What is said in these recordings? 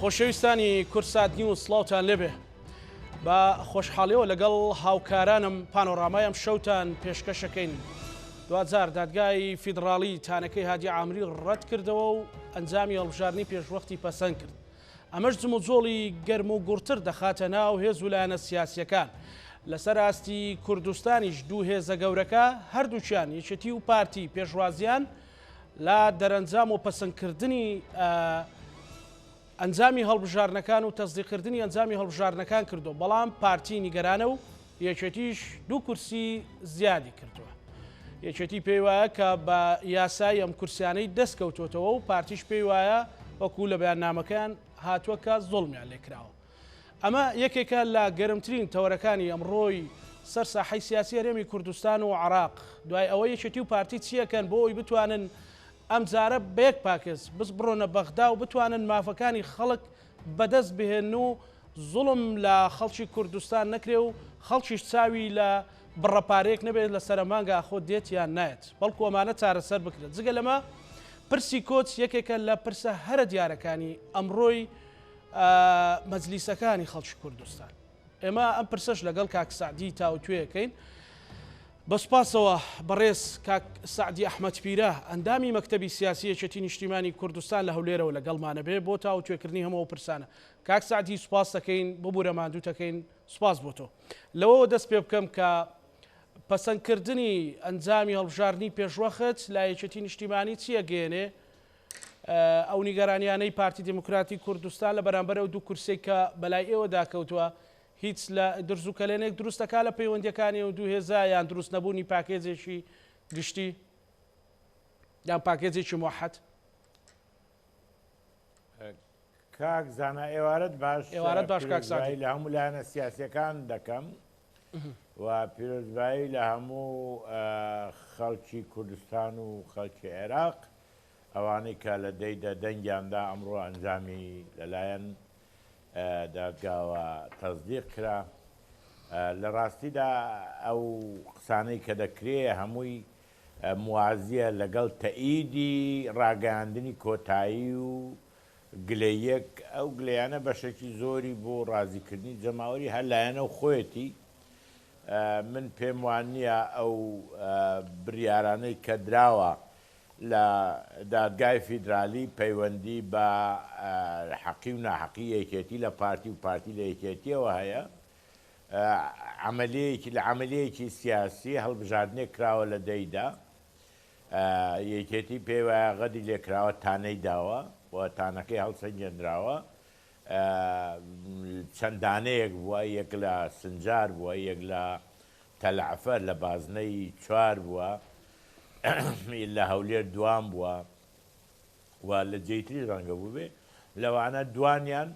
خۆشەویستانی کوردسات نیوز سڵاوتان لێبێ بە خۆشحاڵیەوە لەگەڵ هاوکارانم پانۆرامای ئەم شەوتان پێشکەشەکەین دواجار دادگای فیدڕاڵی تانەکەی هادی عامری ڕەت کردەوە و ئەنجامی هەڵبژاردنی پێشوەختی پەسەند کرد ئەمەش جموجۆڵی گەرم و گوڕتر دەخاتە ناو هێز و لایەنە سیاسییەکان. لەسەر ئاستی کوردستانیش دوو هێزە گەورەکە هەردووکیان یەکێتی و پارتی پێشوازیان لە دەرەنجام و پەسەندکردنی ئەنجامی هەڵبژاردنەکان و تەسدیقکردنی ئەنجامی هەڵبژاردنەکان کردو بەڵام پارتی نیگەرانە و یەکێتیش دوو کورسی زیادی کردووە. یەکێتی پێی وایە کە بە یاسایی ئەم کورسیانەی دەست کەوتووەتەوە و پارتیش پێی وایە وەکو لە بەیاننامەکەیان هاتووە کە زوڵمیان لێکراوە. ئەمە یەکێکە لە گەرمترین تەوەرەکانی ئەمڕۆی سەر ساحەی سیاسی هەرێمی کوردستان و عێراق. دوای ئەوە یەکێتی و پارتی چییەکەن بۆ ئەوی بتوانن ئەمجارە بە یەک پاکێج بڕۆنە بەغدا و بتوانن مافەکانی خەڵک بەدەست بهێنن و زوڵم لە خەڵکی کوردستان نەکرێ و خەڵکیش چاوی لە بڕە پارەیەک نەبێت لە سەرەمانگا ئاخۆ دێت یان نایەت بەڵکو ئەمانە چارەسەر بکرێت جگە لەمە پرسی کۆچ یەکێکە لە پرسە هەرە دیارەکانی ئەمڕۆی مەجلیسەکانی خەڵکی کوردستان ئێمە ئەم پرسەش لەگەڵ کاک سەعدی تاوتوێ ئەکەین. بە سوپاسەوە بەڕێز کاک سەعدی ئەحمەد پیرە، ئەندامی مەکتەبی سیاسی یەکێتی نیشتیمانی کوردستان لە هەولێرەوە لەگەڵمانە بێ بۆ تاوتوێکردنی هەموو ئەو پرسانە. کاک سەعدی سوپاست دەکەین، ببورە ماندووتەکەین، سوپاس بۆ تۆ. لەوەوە دەست پێ بکەم کە پەسەندکردنی ئەنجامی هەڵبژاردنی پێشوەخت لە یەکێتی نیشتیمانی چی ئەگەیەنێ؟ ئەو نیگەرانیانەی پارتی دیموکراتی کوردستان لە بەرامبەر ئەو دوو کورسیەی کە بەلای ئێوەدا کەوتووە هیچ لە درز و کەلێنێک دروست دەکات لە پەیوەندیەکانی ئەو دوو هێزە یان دروست نەبوونی پاکێجێکی گشتی یان پاکێجێکی موحەد؟ کاک زانا ئێوارەت باش. ئێوارەت باش کاک سەعدی. پیرۆزبایی لە هەموو لایەنە سیاسیەکان دەکەم و پیرۆزبایی لە هەموو خەڵکی کوردستان و خەڵکی عێراق ئەوانەی کە لە دەی دە دەنگیان دا ئەمڕۆ ئەنجامی لەلایەن دادگاوە تەسدیق کرا. لە ڕاستیدا ئەو قسانەی کە دەکرێ هەمووی موازیە لەگەڵ تەئیدی ڕاگەیاندنی کۆتایی و گلەییەک، ئەو گلەیانە بەشێکی زۆری بۆ ڕازیکردنی جەماوەری هەر لایەنە و خۆیەتی. من پێم وانییە ئەو بریارانەی کە دراوە لە دادگای فیدرالی پەیوەندی بە حەقی و ناحەقی یەکێتی لە پارتی و پارتی لە یەکێتیەوە هەیە. عەمەلیەیەکی لە عەمەلیەیەکی سیاسی هەڵبژاردنێک کراوە لە دەیدا یەکێتی پێی وایە غەدری لێکراوە تانەی داوە و تانەکەی هەڵسەنگێنراوە چەند دانەیەک بووە یەک لە سنجار بووە یەک لە تەلەعفەر لە بازنەی چوار بووە لە هەولێر دوام بووە و لە جێی تریش ڕەنگە بووبێ لەوانە دوانیان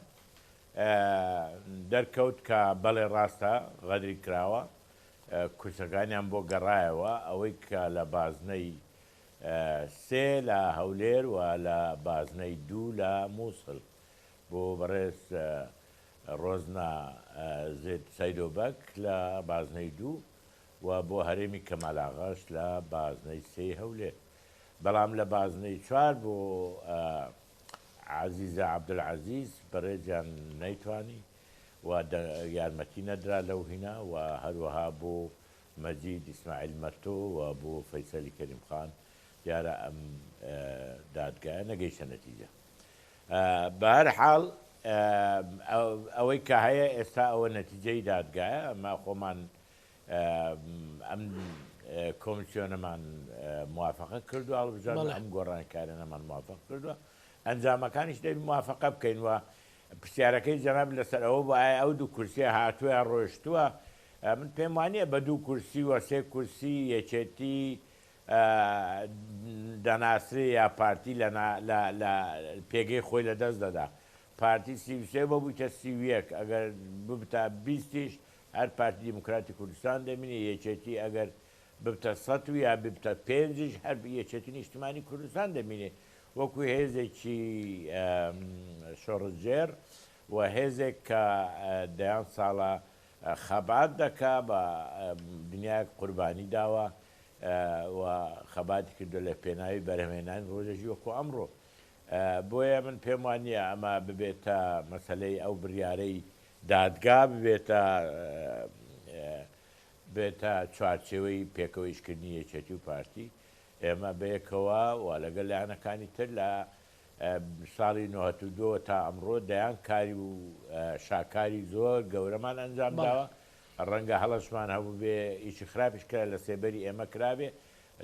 دەرکەوت کە بەڵێ ڕاستە غەدری کراوە کورسەکانیان بۆ گەڕایەوە ئەوەی کە لە بازنەی سێ لە هەولێر و لە بازنەی دوو لە مووسڵ بۆ بەڕێز ڕۆزنا زێد سەیدۆبەگ لە بازنەی دوو و بۆ هەرێمی کەمالاغاش لە بازنەی سێی هەولێر بەڵام لە بازنەی چوار بۆ عەزیزە عەبدولعەزیز بەڕێزیان نەیتوانی و یارمەتی نەدرا لەو هینا و هەروەها بۆ مەجید ئیسماعیل مەتۆ و بۆ فەیسەلی کەریم خان دیارە ئەم دادگایە نەگەیشتە نەتیجە. بە هەر حاڵ ئەوەی کە هەیە ئێستا ئەوە نەتیجەی دادگایە ئەمە خۆمان ئەم کۆمیسیۆنەمان موافقە کردووە هەڵبژاردن ئەم گۆڕانکاریانەمان موافق کردووە ئەنجامەکانیش دەبی موافقە بکەین و پرسیارەکەی جەناب لەسەر ئەوە بوو ئایا ئەو دوو کورسیە هاتووە یا ڕۆیشتووە من پێم وانییە بە دوو کورسی و سێ کورسی یەکێتی دەناسرێ یا پارتی لە لە پێگەی خۆی لە دەست دەدا پارتی 33 ببوویتە 31 ئەگەر ببتە بیستیش هەر پارتی دیموکراتی کوردستان دەمینێ، یەکێتی ئەگەر ببتە سەت و یا ببتە پێنجیش هەر یەکێتی نیشتمانی کوردستان دەمینێ وەکو هێزێکی شۆڕشگێڕ و هێزێک کە دەیان ساڵە خەبات دەکا بە دنیایەک قوربانی داوە و خەباتی کردوە لە پێناوی بەرهەمهێنانی ڕۆژێکی وەکو ئەمڕۆ. بۆیە من پێم وا نییە ئەمە ببێتە مەسەلەی ئەو بریارەی دادگا ببێتە بێتە چوارچێوەی پێکەوە ئیشکردنی یەکێتی و پارتی. ئێمە بەیەکەوە و لەگەڵ لایەنەکانی تر لە ساڵی 92 تا ئەمڕۆ دەیان کاری و شاکاری زۆر گەورەمان ئەنجام داوە. ڕەنگە هەڵەشمان هەبووبێ، ئیشی خراپیش کرا لە سێبەری ئێمە کرابێ،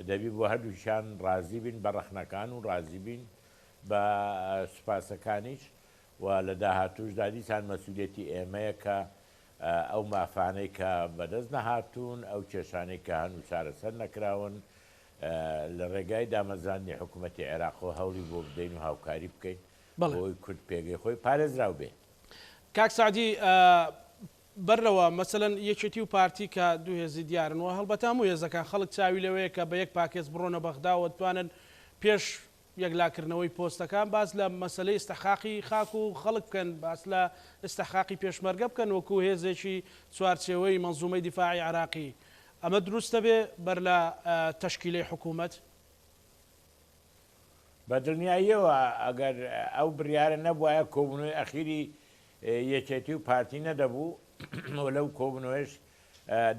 دەبی بۆ هەردووکیان ڕازی بین بە ڕەخنەکان و ڕازی بین بە سوپاسەکانیش و لە داهاتووشدا دیسان مەسئولیەتی ئێمەیە کە ئەو مافانەی کە بەدەست نەهاتوون، ئەو کێشانەی کە هەن و چارەسەر نەکراون، لە ڕێگای دامەزراندنی حکوومەتی عێراقەوە هەوڵی بۆ بدەین و هاوکاری بکەین بۆ ئەوەی کورد پێگەی خۆی پارێزراو بێ. کاک سەعدی، بەر لەوە مەسەلەن یەکێتی و پارتی کە دوو هێزی دیارن و هەڵبەتە هەموو هێزەکان خەڵک چاوی لەوەیە کە بە یەک پاکێج بڕۆنە بەغدا و بتوانن پێش یەکلاکردنەوەی پۆستەکان باس لە مەسەلەی ئیستحقاقی خاک و خەڵک بکەن، باس لە ئیستحقاقی پێشمەرگە بکەن وەکو هێزێکی چوارچێوەی مەنزومەی دیفاعی عێراقی. ئەمە دروست دەبێ بەر لە تەشکیلەی حکوومەت؟ بە دڵنیاییەوە ئەگەر ئەو بڕیارە نەبوایە کۆبوونەوەی ئەخیری یەکێتی و پارتی نەدەبوو و لەو کۆبوونەوەیش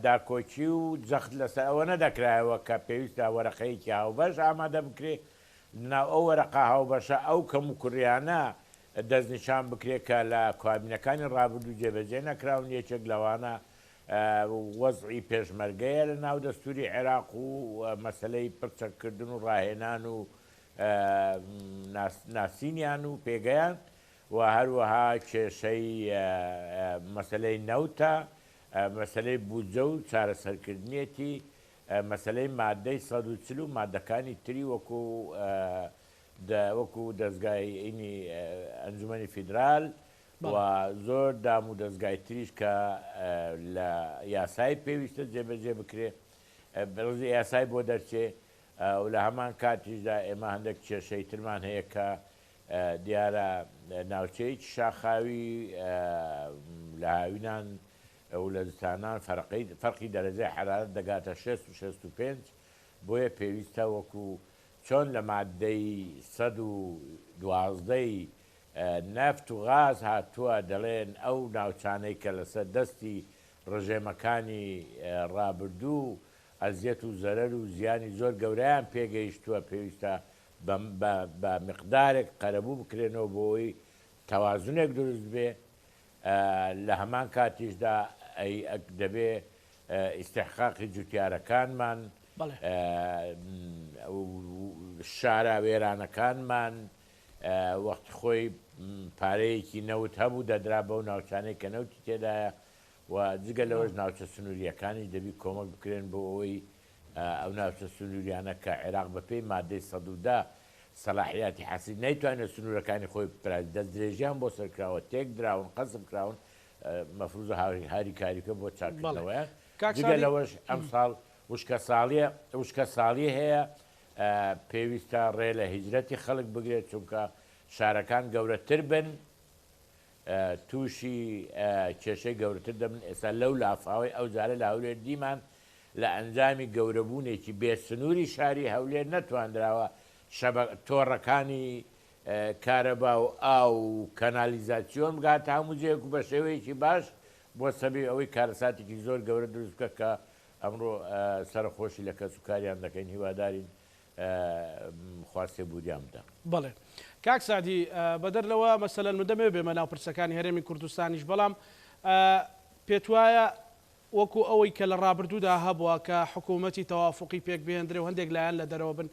داکۆکی و جەخت لەسەر ئەوە نەدەکرایەوە کە پێویستە وەرەقەیەکی هاوبەش ئامادە بکرێ، لەناو ئەو وەرەقە هاوبەشە ئەو کەموکوڕیانە دەستنیشان بکرێ کە لە کابینەکانی ڕابردوو جێبەجێ نەکراون، یەکێک لەوانە وەزعی پێشمەرگەیە لە ناو دەستوری عێراق و مەسەلەی پڕچەککردن و ڕاهێنان و ناسینیان و پێگەیان و هەروەها کێشەی مەسەلەی نەوتە، مەسەلەی بودجە و چارەسەرکردنیەتی، مەسەلەی مادەی 140 و مادەکانی تری وەکو وەکو دەزگای ئینی ئەنجومەنی فیدرال و زۆر دام و دەزگای تریش کە لە یاسای پێویستە جێبەجێ بکرێ یاسای بۆ دەرچێ و لە هەمان کاتیشدا ئێمە هەندێک کێشەی ترمان هەیە کە دیارە ناوچەیەکی شاخاوی لە هاوینان و لە زستانان فەرقی فەرقی دەرەجەی حەرارەت دەگاتە 60 و 65 بۆیە پێویستە وەکو چۆن لە ماددەی 112 ی نەفت و غاز هاتووە دەڵێن ئەو ناوچانەی کە لەسەر دەستی ڕژێمەکانی ڕابردوو ئەزیەت و زەرەر و زیانی زۆر گەورەیان پێگەیشتووە پێویستە بە مقدارێک قەرەبوو بکرێنەوە بۆ ئەوەی تەوازنێک دروست بێ لە هەمان کاتیشدا دەبێ ئیستحقاقی جوتیارەکانمان شارە وێرانەکانمان وەختی خۆی پارەیەکی نەوت هەبوو دەدرا بەو ناوچانەی کە نەوتی تێدایە و جگە لەوەش ناوچە سنوورییەکانیش دەبی کۆمەک بکرێن بۆ ئەوەی ئەو ناوچە سنووریانە کە عێراق بەپێی مادەی 110 سەلاحیاتی حەسی نەیتوانێت سنوورەکانی خۆی بپارێزێت، دەستدرێژیان بۆ سەر کراوە، تێک دراون، قەسپ کراون، مەفروزە هاریکاری بکەن بۆ چاککردنەوەیان. جگە لەوەش ئەمساڵ وشکەساڵیە وشکەساڵی هەیە، پێویستە ڕێ لە هیجرەتی خەڵک بگرێت، چونکە شارەکان گەورەتر بن تووشی کێشەی گەورەتر دەبن، ئێستا لەو لافاوەی ئەو جارە لە هەولێر دیمان لە ئەنجامی گەورەبوونێکی بێ سنووری شاری هەولێر نەتواندراوە شەبە تۆڕەکانی کارەبا و ئاو و کەنالیزاسیۆن بگاتە هەموو جێیەک و بە شێوەیەکی باش بۆ سەبەبی ئەوەی کارەساتێکی زۆر گەورە دروست بکە کە ئەمڕۆ سەرەخۆشی لە کەسوکاریان دەکەین، هیوادارین خوا سێبوریان بدا. بەڵێ کاک سەعدی بەدەر لەوە مەسەلەن من دەمەوێت بێمە ناو پرسەکانی هەرێمی کوردستانیش بەڵام پێتوایە وەکو ئەوەی کە لە ڕابردوودا هەبووە کە حکوومەتی تەوافوقی پێک بهێندرێ و هەندێک لایەن لە دەرەوە بن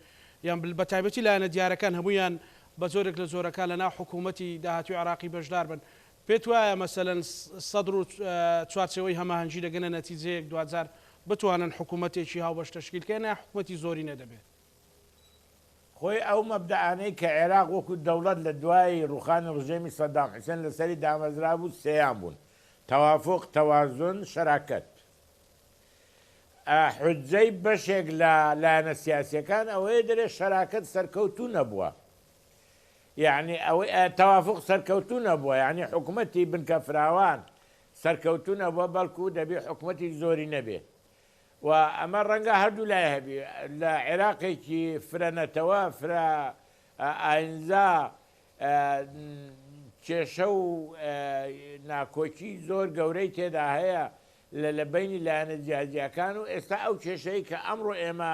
یان بە تایبەتی لایەنە دیارەکان هەموویان بە جۆرێک لە جۆرەکان لە ناو حکوومەتی داهاتووی عێراقی بەشدار بن پێت وایە مەسەلەن سەدر و چوارچێوەی هەماهەنگی دەگەنە نەتیجەیەک دواجار بتوانن حکوومەتێکی هاوبەش تەشکیل کەن یا حکوومەتی زۆرینە دەبێ؟ خۆی ئەو مەبدەئانەی کە عێراق وەکو دەوڵەت لە دوای ڕووخانی ڕژێمی سەدام حوسێن لەسەری دامەزرابوو سێیان بوون، تەوافوق، تەوازن، شەراکەت. حوججەی بەشێک لە لایەنە سیاسییەکان ئەوەیە دەرێ شەراکەت سەرکەوتوو نەبووە. یەعنی ئەوەی تەوافوق سەرکەوتوو نەبووە، یەعنی حکومەتی بنکە فراوان سەرکەوتوو نەبووە، بەڵکو دەبێ حکومەتی زۆرینە بێ و ئەمە ڕەنگە هەردوو لای هەبی لە عێراقێکی فرە نەتەوە، فرە ئاینزا. کێشە و ناکۆکی زۆر گەورەی تێدا هەیە لە لە بەینی لایەنە جیاجیاکان و ئێستا ئەو کێشەی کە ئەمڕۆ ئێمە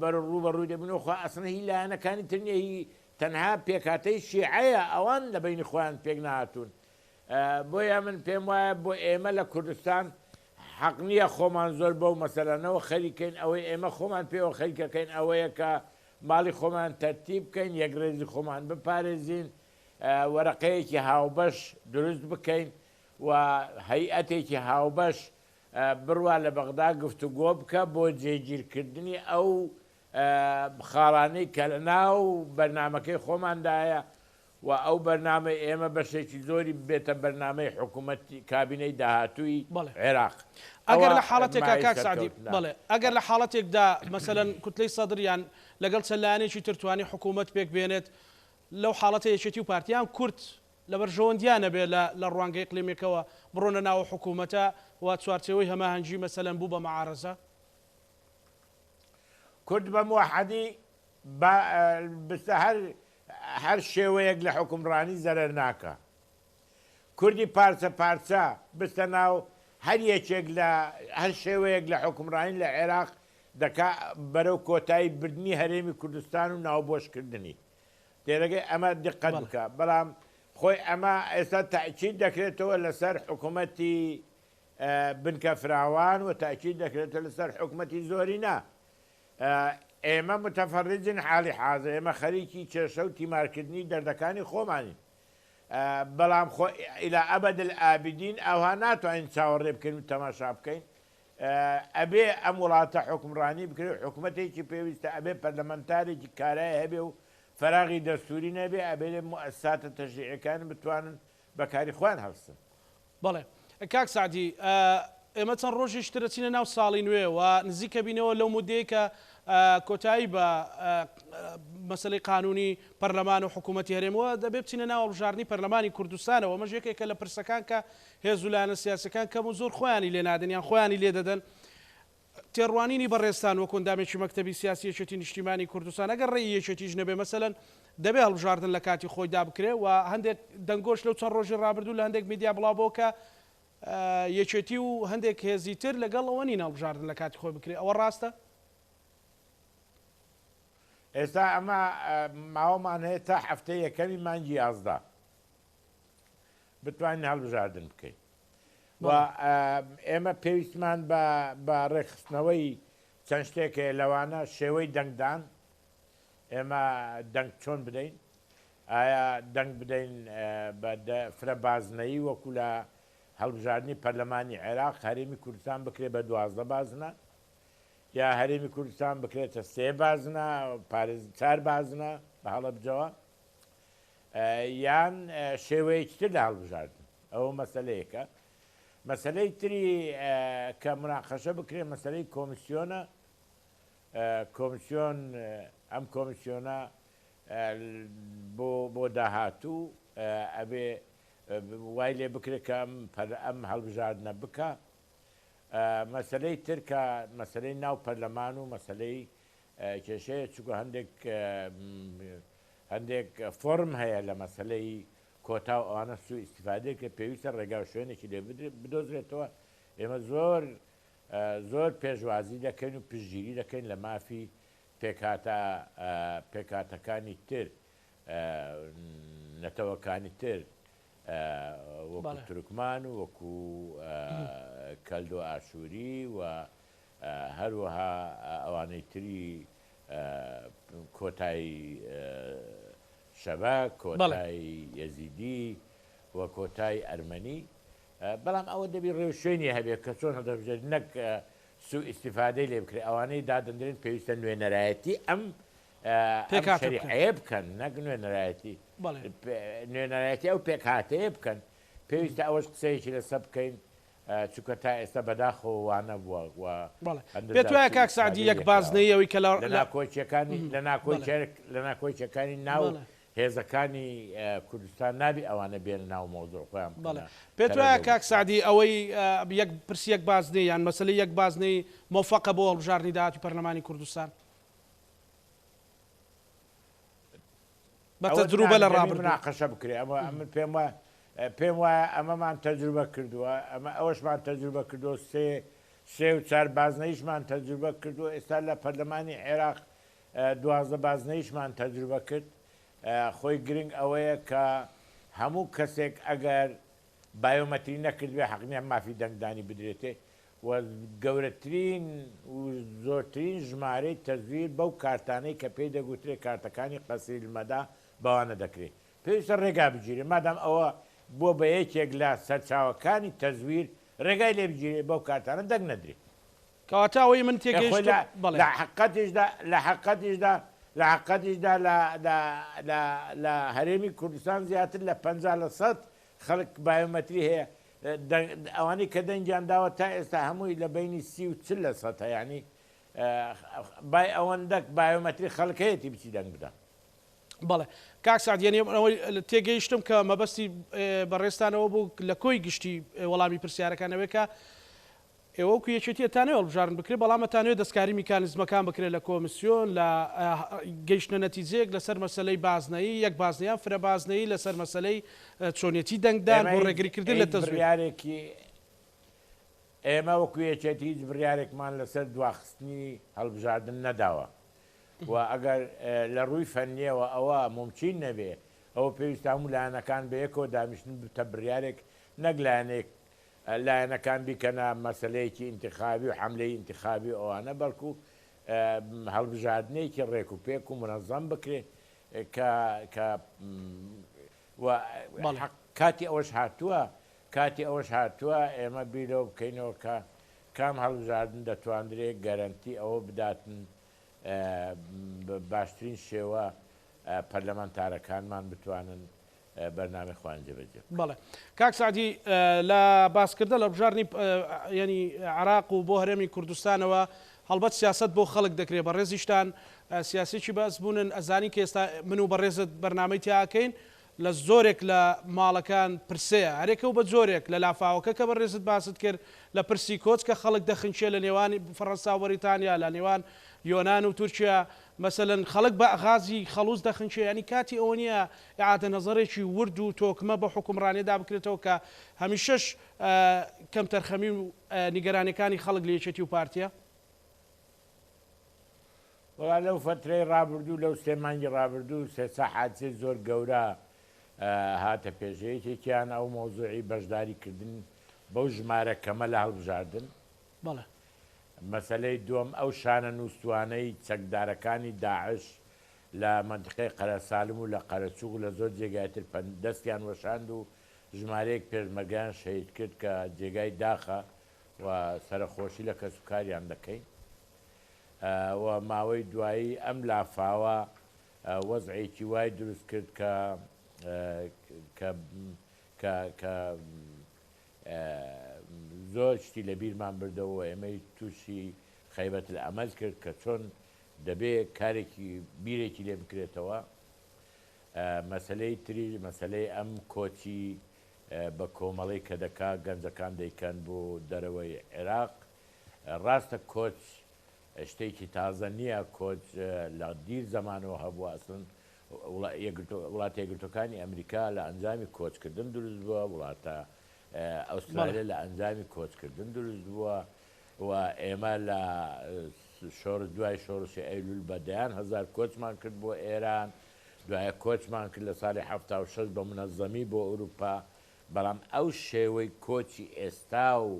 بەرەو ڕووبەڕووی دەبینەوە خۆ ئەسڵەن هی لایەنەکانی تر نییە هی تەنها پێکهاتەی شیعەیە ئەوان لە بەینی خۆیان پێک نەهاتوون بۆیە من پێم وایە بۆ ئێمە لە کوردستان حەق نییە خۆمان زۆر بەو مەسەلانەوە خەریکەین ئەوەی ئێمە خۆمان پێوە خەریکەکەین ئەوەیە کە ماڵی خۆمان تەرتیب بکەین یەکڕێزی خۆمان بپارێزین وەرەقەیەکی هاوبەش دروست بکەین و هەیئەتێکی هاوبەش بڕوا لە بەغدا گفتوگۆ بکە بۆ جێگیرکردنی ئەو خاڵانەی کە لە ناو بەرنامەکەی خۆماندایە و ئەو بەرنامەی ئێمە بەشێکی زۆری ببێتە بەرنامەی حکوومەتی کابینەی داهاتووی عێراق. ئەگەر لە حاڵەتێکا کاک سەعدی، بەڵێ، ئەگەر لە حاڵەتێکدا مەسەلەن کوتلەی سەدر یان لەگەڵ چەند لایەنێکی تر توانی حکوومەت پێک بێنێت، لەو حاڵەتە یەکێتی و پارتی یان کورد لە بەرژەوەندیان نەبێ لە لە ڕوانگەی ئیقلیمیەکەوە بڕۆنە ناو حکوومەتە و چوارچێوەی هەماهەنگی مەسەلەن بوو بە مەعارەزە؟ کورد بە موەحەدی با بستە هەر هەر شێوەیەک لە حوکمڕانی زەرەر ناکا. کوردی پارچە پارچە بستە ناو هەر یەکێک لە هەر شێوەیەک لە حوکمڕانی لە عێراق دەکا بەرەو کۆتایی بردنی هەرێمی کوردستان و ناوبۆش کردنی. تێدەگەی ئەمە دیقەت بکە. بەڵام خۆی ئەمە ئێستا تەئکید دەکرێتەوە لەسەر حکومەتی بنکە فراوان و تەئکید دەکرێتەوە لەسەر حکومەتی زۆرینە. ئێمە متفرجین حاڵی حازر، ئێمە خەریکی کێشە و تیمارکردنی دەردەکانی خۆمانین. بەڵام خۆ ئیلا ئەبەد الئابدین ئاوها ناتوانین چاوەڕێ بکەین و تەماشا بکەین. ئەبێ ئەم وڵاتە حوکمڕانی بکرێ و حکومەتێکی پێویستە، ئەبێ پەرلەمەنتارێکی کارای هەبێ و فەراغی دەستووری نەبێ، ئەبێ موئەسساتە تەشریعیەکان بتوانن بە کاری خۆیان هەڵسن. بەڵێ کاک سەعدی ئێمە چەند ڕۆژیش تر ئەچینە ناو ساڵی نوێ و نزیکە بینەوە لەو مودەیە کە کۆتایی بە مەسەلەی قانونی پەرلەمان و حکوومەتی هەرێمەوە دەبێ بچینە ناو هەڵبژاردنی پەرلەمانی کوردستانەوە ئەمەش یەکێکە لە پرسەکان کە هێز و لایەنە سیاسەکان کەم و زۆر خۆیانی لێ نادەن یان خۆیانی لێ دەدەن تێڕوانینی بەڕێزتان وەکو ئەندامێکی مەکتەبی سیاسی یەکێتی نیشتیمانی کوردستان ئەگەر ڕێی یەکێتیش نەبێ مەسەلەن دەبێ هەڵبژاردن لە کاتی خۆیدا بکرێ و هەندێک دەنگۆش لەو چەند ڕۆژی ڕابردوو لە هەندێک میدیا بڵاو بۆ کە یەکێتی و هەندێک هێزی تر لەگەڵ ئەوە نین هەڵبژاردن لە کاتی خۆی بکرێ ئەوە ڕاستە؟ ئێستا ئەمە ماوەمان هەیە تا هەفتەی یەکەمی مانگی 11 بتوانین هەڵبژاردن بکەین و ئێمە پێویستمان بە بە ڕێکخستنەوەی چەند شتێک هەیە لەوانە شێوەی دەنگدان ئێمە دەنگ چۆن بدەین ئایا دەنگ بدەین بە فرە بازنەیی وەکو لە هەڵبژاردنی پەرلەمانی عێراق هەرێمی کوردستان بکرێ بە 12 بازنە یا هەرێمی کوردستان بکرێتە سێ بازنە پارێز چار بازنە بە هەڵەبجەوە یان شێوەیەکی تر لە هەڵبژاردن ئەوە مەسەلەیەکە مەسەلەی تری کە مناقەشە بکرێ مەسەلەی کۆمیسیۆنە کۆمیسیۆن ئەم کۆمیسیۆنە بۆ بۆ داهاتوو ئەبێ وای لێ بکرێت کە ئەم ئەم هەڵبژاردنە بکە مەسلەی تر کە مەسلەی ناو پەرلەمان و مەسلەی کێشەیە چونکە هەندێک هەندێک فۆرم هەیە لە مەسلەی کۆتا و ئەوانە سوء ئیستیفادەی کرد پێویستە ڕێگا و شوێنێکی لێ بدۆزرێتەوە ئێمە زۆر زۆر پێشوازی دەکەین و پشتگیری دەکەین لە مافی پێکهاتە پێکهاتەکانی تر نەتەوەکانی تر وەکو تورکمان و وەکو کەلدۆ ئاشووری و هەروەها ئەوانەی تری کۆتای شەبەک، کۆتای یەزیدی و کۆتای ئەرمەنی، بەڵام ئەوە دەبی ڕێوشوێنی هەبێت کە چۆن هەڵدەبژێرێت نەک سوء ئیستیفادەی لێ بکرێت، ئەوانەی دادەندرێن پێویستە نوێنەرایەتی ئەم ئەم شەریعەیە بکەن نەک نوێنەرایەتی نوێنەرایەتی ئەو پێکهاتەیە بکەن، پێویستە ئەوەش قسەیەکی لەسەر بکەین چونکە تا ئێستا بەداخەوە وانەبووە و بەڵێ پێت وایە کاک سەعدی یەک بازنەیی ئەوەی کە لە لە ناکۆکیەکانی لە ناکۆکیە لە ناکۆکیەکانی ناو هێزەکانی کوردستان نابی ئەوانە بێنە ناو مەوزوع خۆیان بەڵێ پێت وایە کاک سەعدی ئەوەی یەک پرسی یەک بازنەی یان مەسەلەی یەک بازنەی مۆفەقە بۆ هەڵبژاردنی داهاتووی پەرلەمانی کوردستان؟ بە ئەوە تەجروبە لە دەبی ڕابردوو. مناقەشە بکرێ ئەمە من پێم وایە پێم وایە ئەمەمان تەجروبە کردووە ئەمە ئەوەشمان تەجروبە کردووە سێ سێ و چار بازنەیشمان تەجروبە کردووە ئێستا لە پەرلەمانی عێراق 12 بازنەیشمان تەجروبە کرد خۆی گرنگ ئەوەیە کە هەموو کەسێک ئەگەر بایۆمەتری نەکردبێ حەق نیە مافی دەنگدانی بدرێتێ و گەورەترین و زۆرترین ژمارەی تەزویر بەو کارتانەی کە پێی دەگوترێ کارتەکانی قەسری المەدا بەوانە دەکرێ. پێویستە ڕێگا بگیرێ مادام ئەوە بووە بە یەکێک لە سەرچاوەکانی تەزویر ڕێگای لێ بگیرێ بەو کارتانە دەنگ نەدرێ. کەواتە ئەوەی من ئێ خۆی تێگەیشتم لە بەڵێ. لە حەقەتیشدا لە حەقەتیشدا لە حەقەتیشدا لە لە لە لە هەرێمی کوردستان زیاتر لە 50% خەڵک بایۆمەتری هەیە ئەوانەی کە دەنگیان داوە تا ئێستا هەمووی لە بەینی 30 و 40 لە سەتە یانی بای ئەوەندە بایۆمەتری خەڵک هەیەتی بچی دەنگ بدا. بەڵێ کاک سەعد یەنی ئەوەی تێگەیشتم کە مەبەستی بەڕێزتانەوە بوو لە کۆی گشتی وەڵامی پرسیارەکان ئەوەیە کە ئێوە وەکو یەکێتی ئەتانەوێ هەڵبژاردن بکرێت بەڵام ئەتانەوێ دەستکاری میکانیزمەکان بکرێت لە کۆمسیۆن لە گەیشتنە نەتیجەیەک لەسەر مەسەلەی بازنەیی یەک بازنە یان فرە بازنەیی لەسەر مەسەلەی چۆنیەتی دەنگدان ئێمە بۆ هیچ ڕێگریکردن لە هیچ تەزویر. بڕیارێکی ئێمە وەکو یەکێتی هیچ بڕیارێکمان لەسەر دواخستنی هەڵبژاردن نەداوە و ئەگەر لە ڕووی فەنییەوە ئەوە مومکین نەبێ ئەوە پێویستە هەموو لایەنەکان بەیەکەوە دانیشتن ببتە بڕیارێک نەک لایەنێک لایەنەکان بیکەنە مەسەلەیەکی ئینتخابی و حەملەی ئینتخابی و ئەوانە بەڵکو هەڵبژاردنێکی ڕێک و پێک و مونەزەم بکرێ کە کە و بەڵێ. حەق کاتی ئەوەش هاتووە کاتی ئەوەش هاتووە ئێمە بیر لەوە بکەینەوە کە کام هەڵبژاردن دەتواندرێ گەرەنتی ئەوە بداتن بە باشترین شێوە پەرلەمانتارەکانمان بتوانن بەرنامەی خۆیان جێبەجێ بکەن. بەڵێ کاک سەعدی لە باسکردن لە هەڵبژاردنی یەنی عێراق و بۆ هەرێمی کوردستانەوە هەڵبەت سیاسەت بۆ خەڵک دەکرێت بەڕێزیشتان سیاسیی بە ئەزموونن ئەزانین کە ئێستا من و بەڕێزت بەرنامەی تیا ئەکەین لە زۆرێک لە ماڵەکان پرسەیە هەرێکە و بە جۆرێک لە لافاوەکە کە بەڕێزت باست کرد لە پرسی کۆچ کە خەڵک دەخنکێ لە نێوان فەڕەنسا و بەریتانیا لە نێوان یۆنان و تورکیا مەسەلەن خەڵک بە غازی خەڵوز دەخنکێ یانی کاتی ئەوە نییە ئیعادە نەزەرێکی ورد و تۆکمە بە حوکمڕانیەدا بکرێتەوە کە هەمیشەش کەمتەرخەمی و نیگەرانیەکانی خەڵک لە یەکێتی و پارتیە؟ وەڵا لەو فەترەی ڕابردوو لەو سێ مانگی ڕابردوو سێ چا حادسەی زۆر گەورە هاتە پێشێ یەکێکیان ئەو مەوزوعی بەشداری کردن بەو ژمارە کەمە لە هەڵبژاردن بەڵێ. مەسەلەی دووەم ئەو شانە نووستوانەی چەکدارەکانی داعش لە مەنتیقەی قەرەسالم و لە قەرەچوغ و لە زۆر جێگای تر دەستیان وەشاند و ژمارەیەک پێشمەرگەیان شەهید کرد کە جێگای داخە و سەرەخۆشی لە کەسوکاریان دەکەین و ماوەی دوایی ئەم لافاوە وەزعێکی وای دروست کرد کە کە کە کە زۆر شتی لە بیرمان بردەوە و ئێمەی تووشی خەیبەت الامل کرد کە چۆن دەبێ کارێکی بیرێکی لێ بکرێتەوە. مەسەلەی تریش مەسەلەی ئەم کۆچی بە کۆمەڵی کە دەکا گەنجەکان دەیکەن بۆ دەرەوەی عێراق. ڕاستە کۆچ شتێکی تازە نییە، کۆچ لە دیر زەمانەوە هەبووە، ئەسڵەن وڵاتە یەکگرتووەکانی ئەمریکا لە ئەنجامی کۆچکردن دروست بووە، وڵاتە ئەوسترالیا لە ئەنجامی کۆچکردن دروست بووە و ئێمە لە شۆڕش دوای شۆڕشی ئەیلول بە دەیان هەزار کۆچمان کرد بۆ ئێران، دوایە کۆچمان کرد لە ساڵی 76 بە مونەزەمی بۆ ئەوروپا، بەڵام ئەو شێوەی کۆچی ئێستا و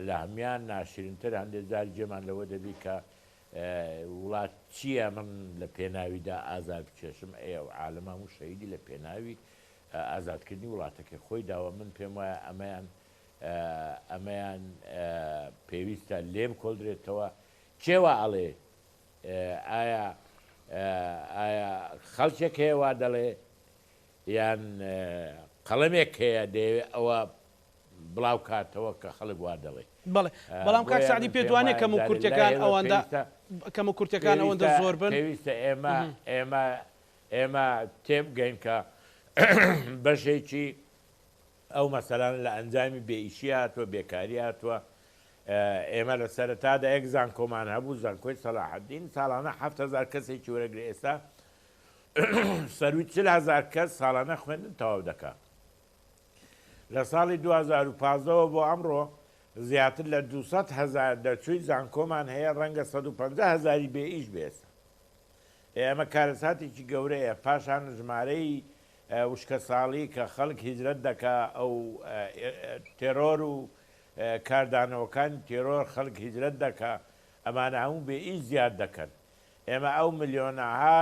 لە هەموان ناشرینتر هەندێک جار گوێمان لەوە دەبی کە وڵات چییە من لە پێناویدا ئازار بکێشم، ئەی ئەو عالەمە هەموو شەهیدی لە پێناوی ئازادکردنی وڵاتەکەی خۆی داوە، من پێم وایە ئەمەیان ئەمەیان پێویستە لێ بکۆڵدرێتەوە، کێ وا ئەڵێ؟ ئایا ئایا خەڵکێک هەیە وا دەڵێ یان قەڵەمێک هەیە دەیەوێ ئەوە بڵاو کاتەوە کە خەڵک وا دەڵێ؟ بەڵێ بەڵام کاک بۆیە سەعدی من پێت پێم وانیە وایە کەم و جارێ لای کورتیەکان ئێوە ئەوەندە پێویستە کەم و کورتیەکان ئەوەندە پێویستە زۆر بن؟ پێویستە ئێمە ئێمە ئێمە تێبگەین کە بەشێکی ئەو مەسەلانە لە ئەنجامی بێ ئیشی هاتووە، بێکاری هاتووە. ئێمە لە سەرەتادا یەک زانکۆمان هەبوو، زانکۆی سەلاحەدین، ساڵانە 7000 کەسێکی وەرەگرت، ئێستا سەرووی 40 هەزار کەس ساڵانە خوێندن تەواو دەکا. لە ساڵی 2015 ەوە بۆ ئەمڕۆ زیاتر لە 200 هەزار دەرچووی زانکۆمان هەیە، ڕەنگە 150 هەزاری بێ ئیش بێ ئێستا. ئێ ئەمە کارەساتێکی گەورەیە، پاشان ژمارەی وشکەساڵی کە خەڵک هیجرەت دەکا، ئەو تێرۆر و کاردانەوەکانی تێرۆر خەڵک هیجرەت دەکا، ئەمانە هەموو بێ ئیش زیاد دەکەن. ئێمە ئەو ملیۆنەها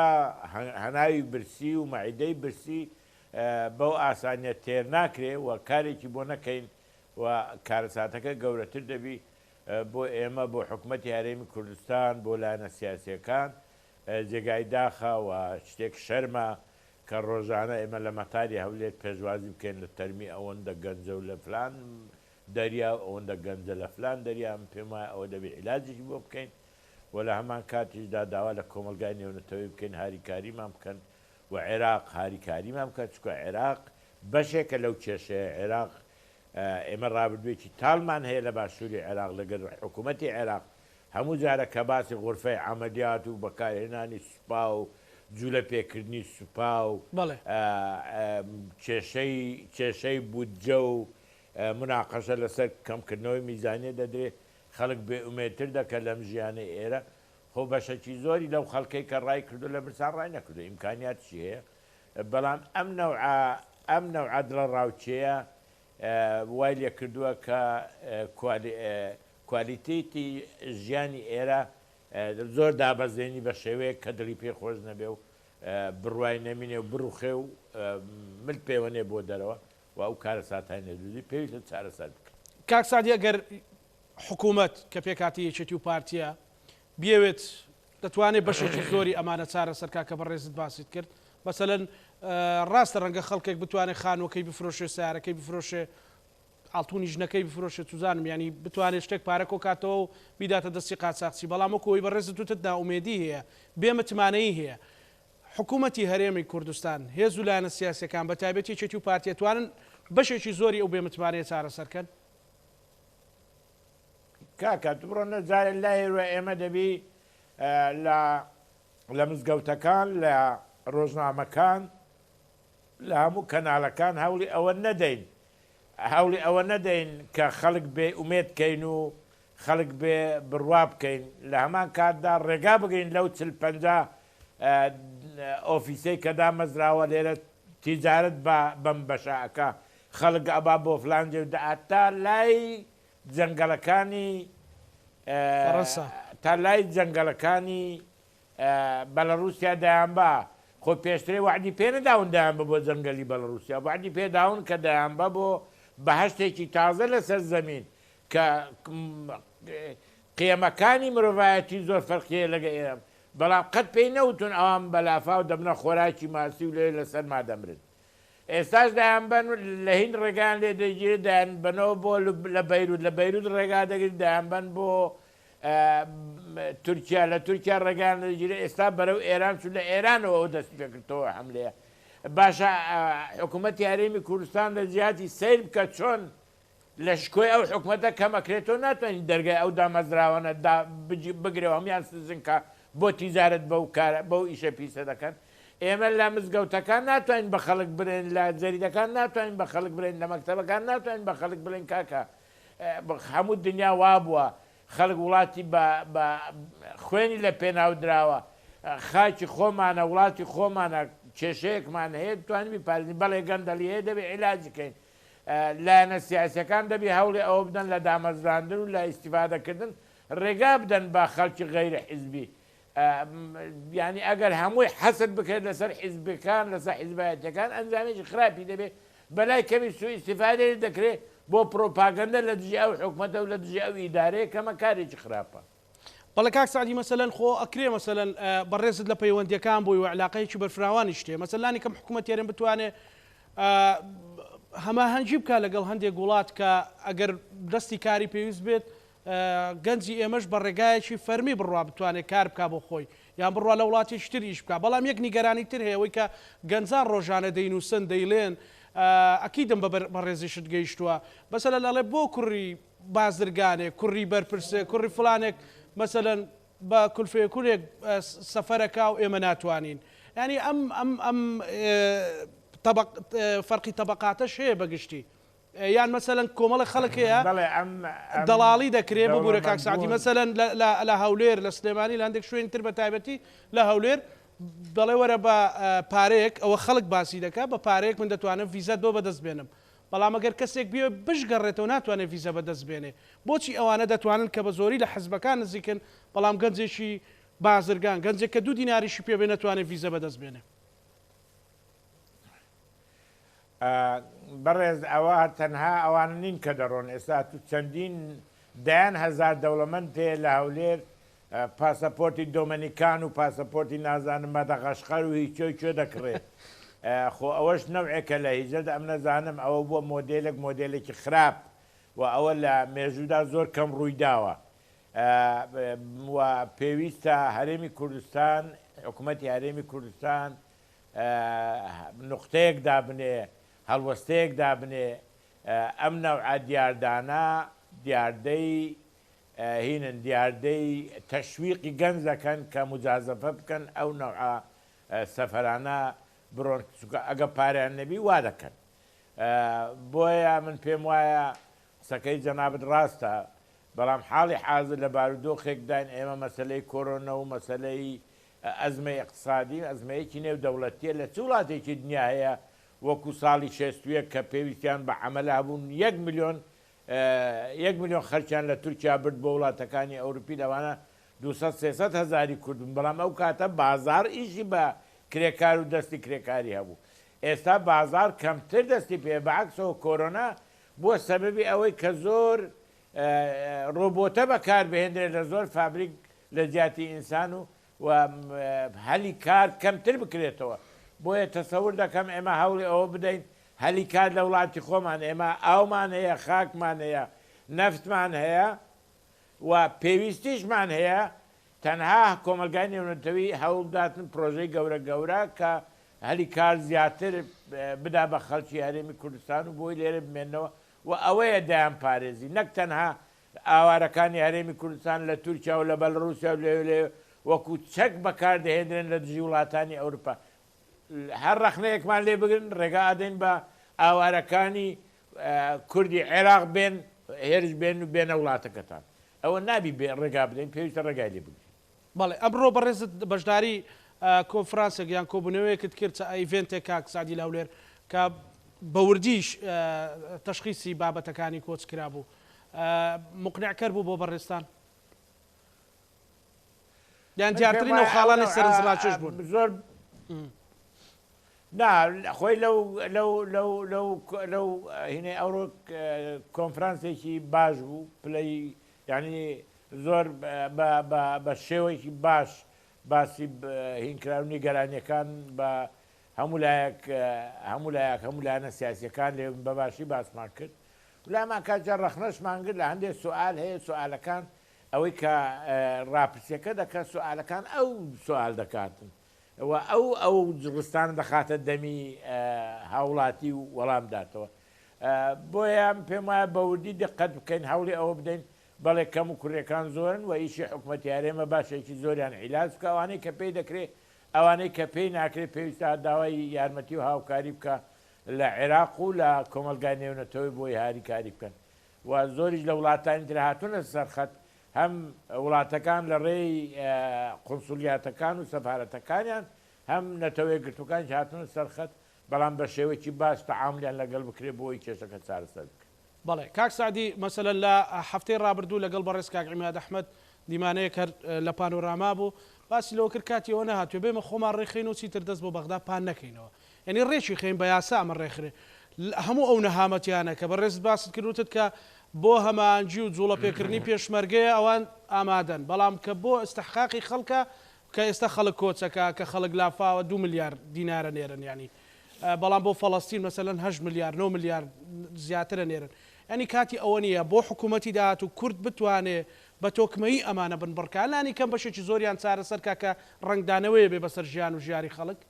هەناوی برسی و مەعیدەی برسی بەو ئاسانیە تێر ناکرێ و کارێکی بۆ نەکەین و کارەساتەکە گەورەتر دەبی. بۆ ئێمە، بۆ حکومەتی هەرێمی کوردستان، بۆ لایەنە سیاسیەکان جێگای داخە و شتێک شەرمە کە ڕۆژانە ئێمە لە مەتاری هەولێر پێشوازی بکەین لە تەرمی ئەوەندە گەنجە و لە فلان دەریا و ئەوەندە گەنجە لە فلان دەریا. من پێم وایە ئەوە دەبێ عیلاجێکی بۆ بکەین و لە هەمان کاتیشدا داوا لە کۆمەڵگای نێونەتەوەیی بکەین هاریکاریمان بکەن و عێراق هاریکاریمان بکات، چونکە عێراق بەشێکە لەو کێشەیە. عێراق ئێمە ڕابردوویەکی تاڵمان هەیە لە باشووری عێراق لەگەل حکوومەتی عێراق، هەموو جارە کە باسی غورفەی عەمەلیات و بەکارهێنانی سوپا و جوولە پێکردنی سوپا و کێشەی کێشەی بودجە و موناقەشە لەسەر کەمکردنەوەی میزانیە دەدرێ، خەڵک بێ ئومێدتر دەکە لەم ژیانەی ئێرە. خۆ بەشەکی زۆری لەو خەڵکەی کە ڕای کردووە لە برسان ڕای نەکردووە، ئیمکانیاتیشی هەیە، بەڵام ئەم نەوعە ئەم نەوعە دڵەڕاوکێیە وای لێکردووە کە کوالیتیتی ژیانی ئێرە زۆر دابەزێنی بە شێوەیەک کە دڵی پێ خۆش نەبێ و بڕوای نەمینێ و بڕوخێ و مل پێوەنێ بۆ دەرەوە و ئەو کارەساتانە دروست پێویستە چارەسەر بکرێت. کاک سەعدی ئەگەر حکوومەت کە پێکهاتەی یەکێتی و پارتییە بیەوێت دەتوانێت بەشێکی زۆری ئەمانە چارەسەر کا کە بەڕێزت باست کرد؟ مەسەلەن ڕاستە ڕەنگە خەڵکێک بتوانێت خانووەکەی بفرۆشێ، سەیارەکەی بفرۆشێ، ئاڵتونی ژنەکەی بفرۆشێ، چوزانم یانی بتوانێت شتێک پارە کۆکاتەوە و بیداتە دەستی قاچاخچی، بەڵام وەکو ئەوەی بەڕێزت وتت نائومێدی هەیە، بێ متمانەیی هەیە. حکومەتی هەرێمی کوردستان، هێز و لایەنە سیاسیەکان بە تایبەت یەکێتی و پارتی ئەتوانن بەشێکی زۆری ئەو بێ متمانەیە چارەسەر کەن؟ کاکە تو بڕۆ نە جارێ لایەوە ئێمە دەبی لە لە مزگەوتەکان لە ڕۆژنامەکان لە هەموو کەنالەکان هەوڵی ئەوە نەدەین هەوڵی ئەوە نەدەین کە خەڵک بێ ئومێد کەین و خەڵک بێ بڕوا بکەین، لە هەمان کاتدا ڕێگا بگرین لەو 40 50 ئۆفیسەی کە دامەزراوە لێرە تیجارەت بە بەم بەشە ئەکا، خەڵک ئەبا بۆ فلان جێ و تا لای جەنگەڵەکانی فەڕەنسا. تا لای جەنگەڵەکانی بەلەڕوسیا دەیانبا، خۆ پێشترێ وەعدی پێ نەداون دەیانبە بۆ جەنگەلی بەلەڕوسیا، وەعدی پێ داون کە دەیانبە بۆ بەهەشتێکی تازە لەسەر زەمین کە قیەمەکانی مرۆڤایەتی زۆر فەرقی هەیە لەگە ئێرە، بەڵام قەت پێی نەوتون ئەوان بە لافاو دەبنە خۆراکی ماسی و لەوێ لە سەرما دەمرن. ئێستاش دەیانبەن لە هیند ڕێگایان لێ دەگیرێت دەیانبەنەوە بۆ لە بەیروت، لە بەیروت ڕێگا دەگرن دەیانبەن بۆ تورکیا، لە تورکیا ڕێگایان لێ دەگیرێت ئێستا بەرەو ئێران چوون، لە ئێرانەوە ئەو دەستی پێکردەوە حەملەیە. باشە حکوومەتی هەرێمی کوردستان لە جیاتی سەیر بکە چۆن لە شکۆی ئەو حکومەتە کەم ئەکرێتەوە ناتوانین دەرگای ئەو دامەزراوانە دا بگرێ و هەموویان سجن کا بۆ تیجارەت بەو کارە بەو ئیشە پیسە دەکەن ئێمە لە مزگەوتەکان ناتوانین بە خەڵک بڵێین لە جەریدەکان ناتوانین بە خەڵک بڵێین لە مەکتەبەکان ناتوانین بە خەڵک بڵێین کاکە هەموو دنیا وابووە خەڵک وڵاتی بە بە خوێنی لە پێناو دراوە خاکی خۆمانە وڵاتی خۆمانە کێشەیەکمان هەیە بتوانین بیپارێزین بەڵێ گەندەڵی هەیە دەبێ عیلاجی کەین لایەنە سیاسیەکان دەبی هەوڵی ئەوە بدەن لە دامەزراندن و لە ئیستیفادەکردن ڕێگا بدەن بە خەڵکی غەیرە حیزبی. یانی ئەگەر هەمووی حەسر بکرێت لەسەر حیزبەکان لەسەر حیزبایەتیەکان ئەنجامێکی خراپی دەبێت، بەلای کەمی سوئیستیفادەی دەکرێت بۆ پرۆپاگەندە لە دژی ئەو حکومەتە و لە دژی ئەو ئیدارەیە کەمە کارێکی خراپە. بەڵێ کاک سەعدی مەسەلەن خۆ ئەکرێ مەسەلەن بەڕێزت لە پەیوەندیەکان بووی و علاقەیەکی بەرفراوانیشت هەیە مەسەلەن لانی کەم حکومەتی هەرێم بتوانێ هەماهەنگی بکات لەگەڵ هەندێک وڵات کە ئەگەر دەستی کاری پێویست بێت گەنجی ئێمەش بە ڕێگایەکی فەرمی بڕوا بتوانێت کار بکات بۆ خۆی یان بڕوا لە وڵاتێکی تر ئیش بکات بەڵام یەک نیگەرانی تر هەیە ئەوەی کە گەنجان ڕۆژانە دەینووسن دەیڵێن ئەکیدم بە بەڕێزیشت گەیشتووە مەسەلەن ئەڵێ بۆ کوڕی بازرگانێک کوڕی بەرپرسێک کوڕی فڵانێک مەسەلەن بە کولفەیەکونێک سەفەرەکا و ئێمە ناتوانین. یانی ئەم ئەم ئەم تەبەق فەرقی تەبەقاتەش هەیە بە گشتی یان مەسەلەن کۆمەڵێک خەڵک هەیە بەڵێ ئەم ئەم دەڵاڵی دەکرێ ببورە کاک سەعدی دەوڵەمەندبوون مەسەلەن لە لە لە هەولێر لە سلێمانی لە هەندێک شوێنی تر بە تایبەتی لە هەولێر دەڵێ وەرە بە پارەیەک ئەوە خەڵک باسی دەکا بە پارەیەک من دەتوانم ڤیزەت بۆ بەدەست بێنم بەڵام ئەگەر کەسێک بیەوێ بشگەڕێتەوە ناتوانێ ڤیزە بەدەست بێنێ بۆچی ئەوانە دەتوانن کە بە زۆری لە حزبەکان نزیکن بەڵام گەنجێکی بازرگان گەنجێک کە دوو دیناریشی پێ بێ نەتوانێ ڤیزە بەدەست بێنێ؟ بەڕێز ئەوە تەنها ئەوانە نین کە دەڕۆن ئێستا تو چەندین دەیان هەزار دەوڵەمەند هەیە لە هەولێر پاسەپۆرتی دۆمەنیکان و پاسەپۆرتی نازانم مەدەغەشقەر و هیچۆی کوێ دەکڕێ خۆ ئەوەش نەوعێکە لە هیجرەت ئەم نەزانم ئەوە بووە مۆدێلێک مۆدێلێکی خراپ و ئەوە لە مێژوودا زۆر کەم ڕووی داوە و پێویستە هەرێمی کوردستان حکوومەتی هەرێمی کوردستان نوقتەیەک دابنێ، هەڵوەستەیەک دابنێ، ئەم نەوعە دیاردانە دیاردەی هینن، دیاردەی تەشویقی گەنج دەکەن کە موجازەفە بکەن ئەو نەوعە سەفەرانە بڕۆن، چونکە ئەگە پارەیان نەبی وا دەکەن. بۆیە من پێم وایە قسەکەی جەنابت ڕاستە، بەڵام حاڵی حازر لە بارودۆخێکداین ئێمە مەسەلەی کۆرۆنە و مەسەلەی ئەزمەی ئیقتسادی ئەزمەیەکی نێو دەوڵەتیە لە چ وڵاتێکی دنیا هەیە وەکو ساڵی 61 کە پێویستیان بە عەمەلە هەبوون یەک ملیۆن یەک ملیۆن خەلکیان لە تورکیا برد بۆ وڵاتەکانی ئەوروپی لەوانە 200 300 هەزاری کورد بوون بەڵام ئەو کاتە بازاڕ ئیشی بە کرێکار و دەستی کرێکاری هەبوو ئێستا بازاڕ کەمتر دەستی پێ بەعەکسەوە کۆرۆنا بووە سەبەبی ئەوەی کە زۆر ڕۆبۆتە بەکاربهێندرێت لە زۆر فابریک لە جیاتی ئینسان و و هەلی کار کەمتر بکرێتەوە بۆیە تەسەور دەکەم ئێمە هەوڵی ئەوە بدەین هەلی کار لە وڵاتی خۆمان ئێمە ئاومان هەیە خاکمان هەیە نەفتمان هەیە و پێویستیشمان هەیە تەنها کۆمەلگای نێونەتەوی هەوڵبداتن پرۆژەی گەورە گەورە کە هەلی کار زیاتر بدا بە خەڵکی هەرێمی کوردستان و بۆی لێرە بمێنەوە و ئەوەیە دەیان پارێزی نەک تەنها ئاوارەکانی هەرێمی کوردستان لە تورکیا و لە بەلڕوسیا و لەوێ لەوێ وەکو چەک بەکار دەهێنرێن لە دژی وڵاتانی ئەوروپا. هەر ڕەخنەیەکمان لێ بگرن ڕێگا ئەدەین بە ئاوارەکانی کوردی عێراق بێن هێرش بێن و بێنە وڵاتەکەتان. ئەوە نابی بێ ڕێگا بدەین پێویستە ڕێگای لێ بگرین. بەڵێ ئەمڕۆ بەڕێزت بەشداری کۆنفرانسێک یان کۆبوونەوەیەکت کرد چ event ێک کاک سەعدی لە هەولێر کە بە وردیش تەشخیسی بابەتەکانی کۆچ کرابوو موقنیعکەر بوو بۆ بەڕێزتان یان من پێم دیارترین ئەو وایە ئەو خاڵانەی نەوعە سەرنجڕاکێش بوون؟ زۆر نا خۆی لەو لەو لەو لەو لەو هینەی ئەوڕۆ کۆنفرانسێکی باش بوو پلەی یانی زۆر بە بە بە شێوەیەکی باش باسی هین کرا و نیگەرانیەکان بە هەموو لایەک هەموو لایەک هەموو لایەنە سیاسیەکان لێ بە باشی باسمان کرد لامان کاتجا ڕەخنەشمان گرت لە هەندێک سوئال هەیە سوئالەکان ئەوەی کە ڕاپرسیەکە دەکات سوئالەکان ئەو سوئال دەکاتن و ئەو ئەو ڕستانە دەخاتە دەمی هاوڵاتی و وەڵام داتەوە بۆیە پێم وایە بە وردی دقەت بکەین هەوڵی ئەوە بدەین بەڵێ کەم و کوڕیەکان زۆرن و ئیشی حکومەتی هەرێمە باشێکی زۆریان عیلاج بکا ئەوانەی کە پێی دەکرێ ئەوانەی کە پێی ناکرێ پێویستە داوای یارمەتی و هاوکاری بکا لە عێراق و لە کۆمەڵگای نێونەتەوەی بۆی هاریکاری بکەن و زۆریش لە وڵاتانی تر هاتوونەتە سەر خەت هەم وڵاتەکان لە ڕێی قونسولیاتەکان و سەفارەتەکانیان هەم نەتەوە یەکگرتووەکانیش هاتوونەتە سەر خەت بەڵام بە شێوەیەکی باش تەعامولیان لەگەڵ بکرێ بۆ ئەوەی کێشەکە چارەسەر بکرێ. بەڵێ کاک سەعدی مەسەلەن لە هەفتەی ڕابردوو لەگەڵ بەڕێز کاک عیماد ئەحمەد دیمانەیەک هەر لە پانۆراما بوو باسی لەوە کرد کاتی ئەوە نەهاتووە بێمە خۆمان ڕێکخەین و چیتر دەست بۆ بەغدا پان نەکەینەوە یانی ڕێکی خەین بە یاسا ئەمە ڕێکخرێ هەموو ئەو نەهامەتیانە کە بەڕێزت باست کرد وتت کە بۆ هەماهەنگی و جوڵە پێکردنی پێشمەرگەیە ئەوان ئامادەن بەڵام کە بۆ ئیستحقاقی خەڵکە کە ئێستا خەڵک کۆچەکا کە خەڵک لافاوە دوو ملیار دینارە نێرن یانی بەڵام بۆ فەڵەستین مەسەلەن هەشت ملیار نۆ ملیار زیاترە نێرن یانی کاتی ئەوە نییە بۆ حکوومەتی داهاتوو کورد بتوانێ بە تۆکمەیی ئەمانە بنبڕکا لانی کەم بەشێکی زۆریان چارەسەر کا کە ڕەنگدانەوەیە بێ بەسەر ژیان و ژیاری خەڵک؟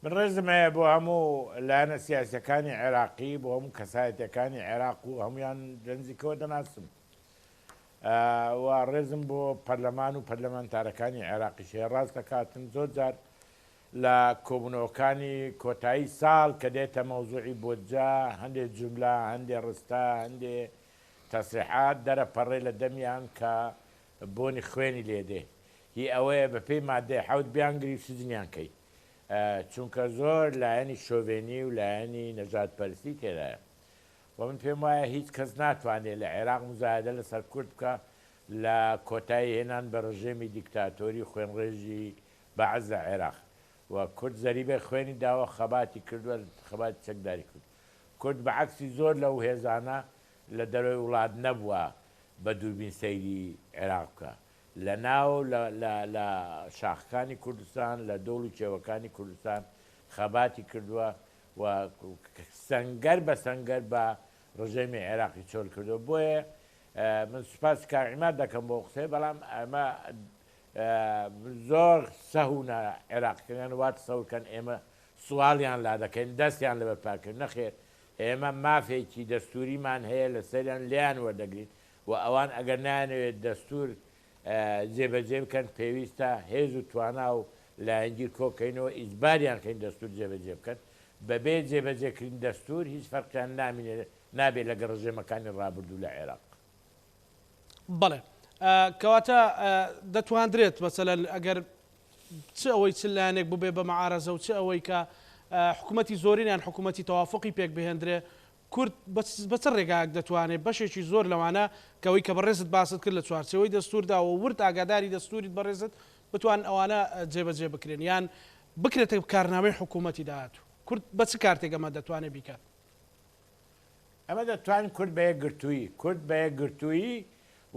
من ڕێزم هەیە بۆ هەموو لایەنە سیاسیەکانی عێراقی بۆ هەموو کەسایەتیەکانی عێراق و هەموویان لە نزیکەوە دەناسم. و ڕێزم بۆ پەرلەمان و پەرلەمانتارەکانی عێراقیش هەیە. ڕاست دەکاتن زۆر جار لە کۆبوونەوەکانی کۆتایی ساڵ کە دێتە مەوزوعی بودجە هەندێ جوملە، هەندێ ڕستە، هەندێ تەسریحات دەرەپەڕێ لە دەمیان کە بۆنی خوێنی لێ دێ. هی ئەوەیە بە پێی مادەی حەوت بیانگری و سجنیان کەی. چونکە زۆر لایەنی شۆڤێنی و لایەنی نەژادپەرستی تێدایە. و من پێم وایە هیچ کەس ناتوانێ لە عێراق موزایەدە لەسەر کورد بکا لە کۆتایی هێنان بە ڕژێمی دیکتاتۆری خوێنڕێژی بەعس لە عێراق و کورد زەریبەی خوێنی داوە خەباتی کردوە خەباتی چەکداری کرد کورد بە عەکسی زۆر لەو هێزانە لە دەرەوەی وڵات نەبوە بە دووربین سەیری عێراق بکا لە ناو لە لە لە شاخەکانی کوردستان لە دۆڵ و کێوەکانی کوردستان خەباتی کردوە و سەنگەر بە سەنگەر بە ڕژێمی عێراقی چۆل کردوە بۆیە من سوپاسی کاک عیماد دەکەم بۆ قسەی بەڵام ئەمە زۆر سەهونە عێراقیەکان وا تەسەور کەن ئێمە سواڵیان لا دەکەین دەستیان لەبەر پاکرد نەخێر ئێمە مافێکی دەستوریمان هەیە لەسەریان لێیان وەردەگرین و ئەوان ئەگەر نایانەوێت دەستور جێبەجێ بکەن پێویستە هێز و توانا و لایەنگیر کۆکەینەوە ئیجباریان کەین دەستور جێبەجێ بکەن بەبێ جێبەجێکردنی دەستور هیچ فەرقیان نامینێ نابێ لەگەڵ ڕژێمەکانی ڕابردوو لە عێراق. بەڵێ کەواتە دەتواندرێت مەسەلەن ئەگەر چ ئەوەی چ لایەنێک ببێ بە مەعارەزە و چ ئەوەی کە حکوومەتی زۆرین یان حکوومەتی تەوافقی پێک بهێندرێ کورد بە چ ڕێگایەک دەتوانێت بەشێکی زۆر لەوانە کە ئەوەی کە بەڕێزت باست کرد لە چوارچێوەی دەستووردا و ورد ئاگاداری دەستووریت بەڕێزت بتوانن ئەوانە جێبەجێ بکرێن یان بکرێتە کارنامەی حکوومەتی داهاتوو کورد بە چ کارتێک ئەمە دەتوانێت بیکات؟ ئەمە دەتوانین کورد بە یەکگرتوویی، کورد بە یەکگرتوویی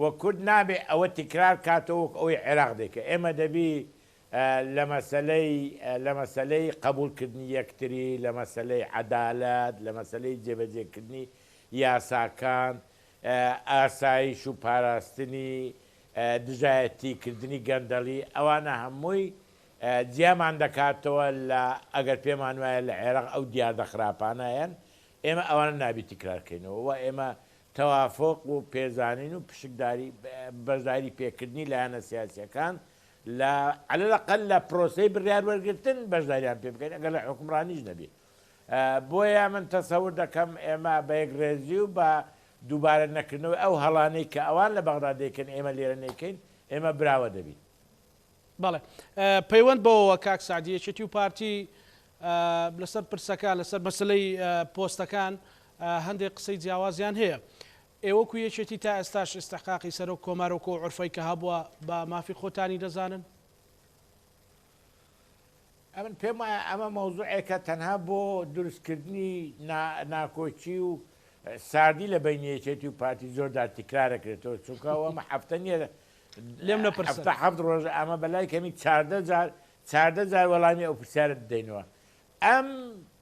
و کورد نابێ ئەوە تیکرار کاتەوە وەک ئەوەی عێراق دەیکا. ئێمە دەبی لە مەسەلەی لە مەسەلەی قەبووڵکردنی یەکتری، لە مەسەلەی عەدالەت، لە مەسەلەی جێبەجێکردنی یاساکان، ئاسایش و پاراستنی، دژایەتی کردنی گەندەڵی، ئەوانە هەمووی جیامان دەکاتەوە لە ئەگەر پێمان وایە لە عێراق ئەو دیاردە خراپانە هەن، ئێمە ئەوانە نابی تیکرار کەینەوە و ئێمە تەوافوق و پێزانین و پشکداری بەشداری پێکردنی لایەنە سیاسیەکان لە علی الاقل لە پرۆسەی بڕیار وەرگرتن بەشداریان پێ بکەین ئەگەر لە حوکمڕانیش نەبی. بۆیە من تەسەور دەکەم ئێمە بە یەکڕێزی و بە دووبارە نەکردنەوەی ئەو هەڵانەی کە ئەوان لە بەغدا دەیکەن ئێمە لێرە نەیکەین ئێمە براوە دەبین. بەڵێ پەیوەند بەوەوە کاک سەعدی یەکێتی و پارتی لەسەر پرسەکە لەسەر مەسلەی پۆستەکان هەندێک قسەی جیاوازیان هەیە ئێوەکو یەکێتی تا ئێستاش ئیستحقاقی سەرۆک کۆمار وەکو عورفەی کە هەبووە بە مافی خۆتانی دەزانن؟ ئەمن پێم وایە ئەمە مەوزوعێکە تەنها بۆ دروستکردنی ناکۆکی و ساردی لە بەینی یەکێتی و پارتی زۆر جار تکرار ئەکرێتەوە چونکە ئەوە ئەمە هەفتە نییە لێم نەپرسن. هەفتە حەفت ڕۆژ ئەمە بەلای کەمی 14 جار 14 جار وەڵامی ئەو پرسیارە دەدەینەوە ئەم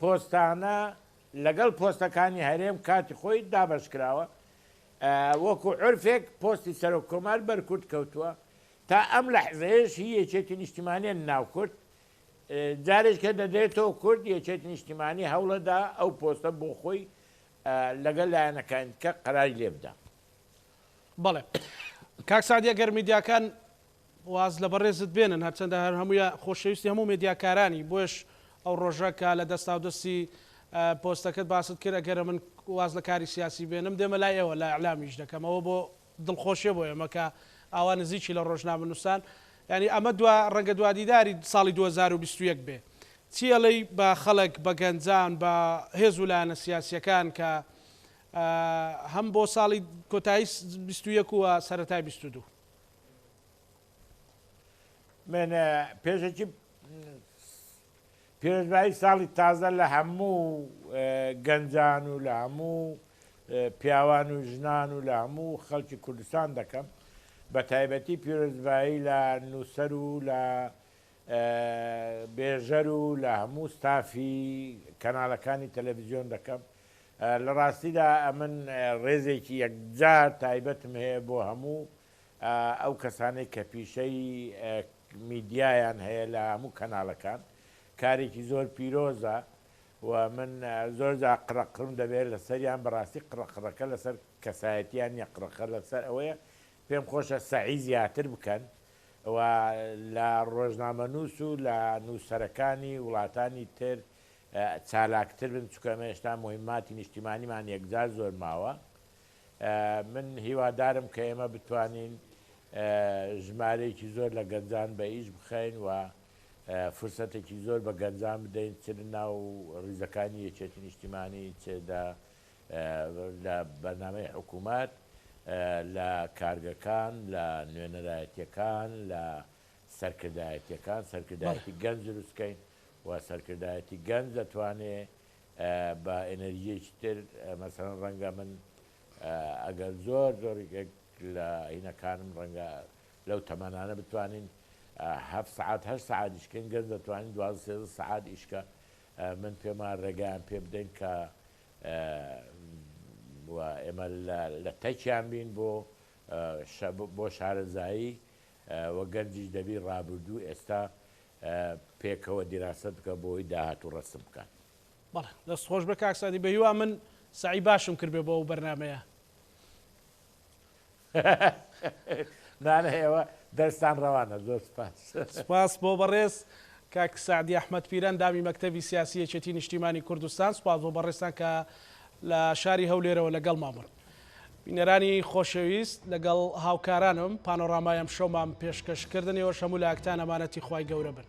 پۆستانە لەگەڵ پۆستەکانی هەرێم کاتی خۆی دابەش کراوە وەکو عورفێک پۆستی سەرۆک کۆمار بەر کورد کەوتووە تا ئەم لەحزەیەش هی یەکێتی نیشتیمانیە ناو کورد جارێک کە دەدرێتەوە کورد یەکێتی نیشتیمانی هەوڵەدا ئەو پۆستە بۆ خۆی لەگەڵ لایەنەکانی دیکە قەراری لێ بدا. بەڵێ کاک سەعدی ئەگەر میدیاکان واز لە بەڕێزت بێنن هەرچەندە هەر هەموویان خۆشەویستی هەموو مێدیاکارانی بۆیەش ئەو ڕۆژە کە لە دەستاودەستی پۆستەکەت باست کرد ئەگەر من واز لە کاری سیاسی بێنم دێمە لای ئێوە لە ئیعلامیش دەکەم ئەوە بۆ دڵخۆشیە بۆ ئێمە کە ئاوا نزیکی لە ڕۆژنامەنووسان یانی ئەمە دوا ڕەنگە دوا دیداری ساڵی 2021 بێ چی ئەڵێی بە خەڵک بە گەنجان بە هێز و لایەنە سیاسیەکان کە هەم بۆ ساڵی کۆتایی 21 و سەرەتای 22. من پێشەکی پیرۆزبایی ساڵی تازە لە هەموو گەنجان و لە هەموو پیاوان و ژنان و لە هەموو خەڵکی کوردستان دەکەم بە تایبەتی پیرۆزبایی لە نووسەر و لە بێژەر و لە هەموو ستافی کەناڵەکانی تەلەڤیزیۆن دەکەم لە ڕاستیدا ئەمن ڕێزێکی یەکجار تایبەتم هەیە بۆ هەموو ئەو کەسانەی کە پیشەی میدیایان هەیە لە هەموو کەناڵەکان کارێکی زۆر پیرۆزە و من زۆر جار قڕەقڕم دەبێت لەسەریان بەڕاستی قڕەقڕەکە لەسەر کەسایەتیان نیە قڕەقڕ لەسەر ئەوەیە. پێم خۆشە سەعی زیاتر بکەن و لە ڕۆژنامەنووس و لە نووسەرەکانی وڵاتانی تر چالاکتر بن، چونکە ئێمە هێشتا موهیماتی نیشتیمانیمان یەکجار زۆر ماوە. من هیوادارم کە ئێمە بتوانین ژمارەیەکی زۆر لە گەنجان بە ئیش بخەین و فرسەتێکی زۆر بە گەنجان بدەین چ لە ناو ڕیزەکانی یەکێتی نیشتیمانی چ لە بەرنامەی حکوومەت لە کارگەکان لە نوێنەرایەتیەکان لە سەرکردایەتیەکان سەرکردایەتی گەنج دروستکەین و سەرکردایەتی گەنج دەتوانێ بە ئێنەرژیەکی تر مەسەلەن ڕەنگە من ئەگەر زۆر زۆر یەک لە هینەکانم ڕەنگە لەو تەمەنانە بتوانین هەفت سەعات هەشت سەعات ئیشکەین گەنج دەتوانین 12 13 سەعات ئیشکە من پێما ڕێگایان پێ بدەین کە و ئێمە لە تەکیان بین بۆ بۆ شارەزایی و گەنجیش دەبی ڕابردوو ئێستا پێکەوە دیراسەت بکە بۆی داهاتوو ڕەسم بکات. بەڵێ دەست خۆش بێ کاک سەعدی بەهیوا من سەعی باشم کردبێ بۆ ئەو بەرنامەیە. نانە ئێوە دەرستان ڕەوانە زۆر سپاس. سپاس بۆ بەڕێز کاک سەعدی ئەحمەد پیرە ئەندامی مەکتەبی سیاسی یەکێتی نیشتیمانی کوردستان سپاس بۆ بەڕێزتان کە لە شاری هەولێرەوە لەگەڵمان بوون. بینەرانی خۆشەویست لەگەڵ هاوکارانم پانۆرامای ئەمشەومان پێشکەش کردن ئێوەش هەموو لایەکتان ئەمانەتی خوای گەورە بن.